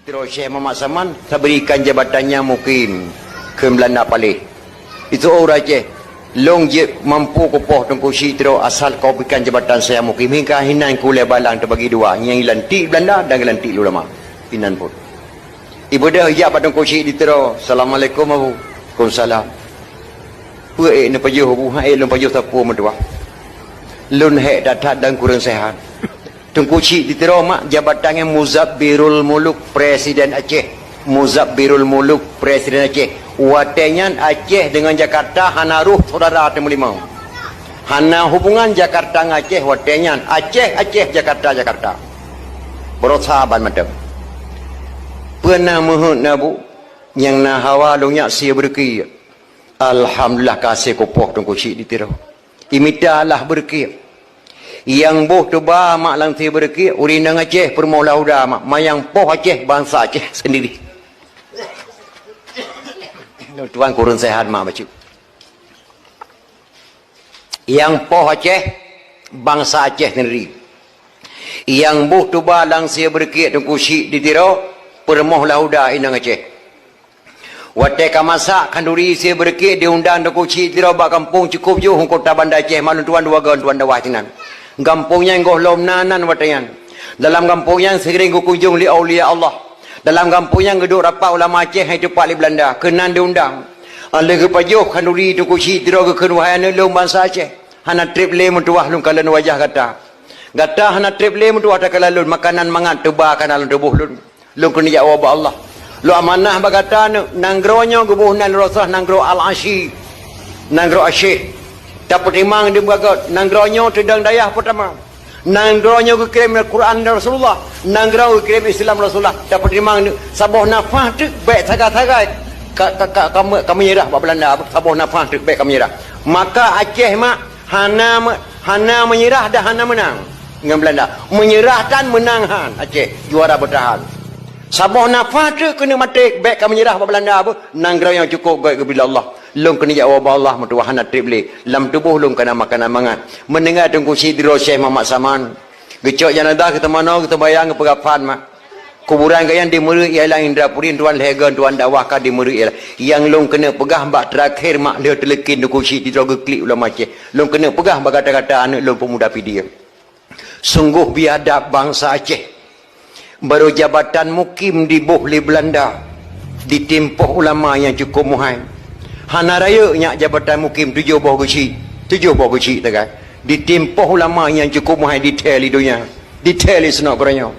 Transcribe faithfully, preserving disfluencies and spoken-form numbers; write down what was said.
Sidroe Syekh Muhammad Saman, sabri ikan jabatan nyang mukim keu Beulanda paléh. Itu ureuëng Aceh, lôn jeuet mampu kupoh Teungku Chik Sidroe asal kau berikan jabatan saya mukim. Hingga hinan kulée balang teubagi dua, nyang lantik Beulanda dan lantik ulama. Inan pun. Ibeudôh ijak bak Teungku Chik Sidroe, "Assalamualaikum, Abu." "Waalaikumsalam." "Peue ék neupajoh, Abu?" "Hana ék lôn pajoh sapeue meutuah. Lôn hék that-that dan kureueng seuhat." Teungku Chik Sidroe mak jabatan nyan Muzabbirul Muluk, Presiden Aceh. Muzabbirul Muluk, Presiden Aceh. Watée nyan Aceh deungon Jakarta hana roh syedara teumeulimong. Hana hubungan Jakarta ngon Aceh watée nyan. Aceh, Aceh, Jakarta, Jakarta. Beurasa ban mantong. Peue na meuheuét na bu, nyang na hawa lôn nyak sie beureukiek. Alhamdulillah ka sie kupoh Teungku Chik Sidroe. Imita lah beureukiek. Nyang boh tuba mak lam sie beureukiek, ureuëng inong Aceh peurumoh Lahuda mak, manyang poh Aceh bansa Aceh sendiri. Tuan kureueng seuhat mak bacut. Nyang poh Aceh, bansa Aceh sendiri. Nyang boh tuba lam sie beureukiek Teungku Chik Sidroe, peurumoh Lahuda inong Aceh. Watée ka masak khanduri sie beureukiek diundang Teungku Chik Sidroe bak gampông cukôp jôh u kota Banda Aceh, malum tuan dua gon tuan dakwah sinan. Gampông nyan gohlom na nan watée nyan. Dalam gampông nyan seuring geukunjong lé aulia Allah. Dalam gampông nyan geuduek rapat ulama Aceh nyang teupat lé Beulanda, keunan diundang. Lheueh geupajoh khanduri Teungku Chik Sidroe geukheun, "Wahai aneuëk lôn bansa Aceh, hana treb lé meutuah lôn kalon wajah gata. Gata hana treb lé meutuah takalon lôn, makanan mangat tuba ka na lam tuboh lôn." Lôn keuneuk jak woe bak Allah. Lôn amanah bak gata nanggroe nyoe geuboh nan Rasulullah nanggroe Al-Asyi, nanggroe Asyik. Tapeutimang di meugagot nanggroe nyoe teudong dayah peutama. Nanggroe nyoe geukirém Al-Quran Rasulullah, nanggroe geukirém Islam Rasulullah. Tapeutimang saboh nafah teuk bék sagai-sagai ka, ka, ka, ka, ka meunyeurah bak Beulanda, saboh nafah teuk bék ka meunyeurah. Maka Aceh mak hana me-, hana meunyeurah dan hana meunang ngon Beulanda. Meunyeurah tan meunang han Aceh, juara beutahan. Saboh nafah teuk keuneuk maté bék ka meunyeurah bak Beulanda beuh, nanggroe nyang cukôp gét geubri lé Allah. Lôn keuneuk jak woe bak Allah meutuah hana treb lé. Lam tuboh lôn ka na makanan mangat. Meuninggai Teungku Chik Sidroe Syekh Muhammad Saman. Geucok janazah geuteumanoe geuteumbayang geupeugah pat mak. Kuburan gobnyan di Meureue ialah Indrapuri tuan lhée gon tuan dakwah ka di Meureue ialah. Nyang lôn keuneuk peugah bak teurakhé mak lheueh teuleukin Teungku Chik Sidroe geuklik ulama Aceh. Lôn keuneuk peugah bak gata-gata aneuëk lôn peumuda Pidie. Sunggoh biadab bansa Aceh. Barô jabatan mukim diboh lé Beulanda, ditimpoh ulama nyang cukôp muhai. Hana rayeuk nyak jabatan mukim tujoh boh geuchik, tujoh boh geuchik tagai. Ditimpoh ulama nyang cukôp muhai dithée lé donya, dithée lé seunok geuronyoe.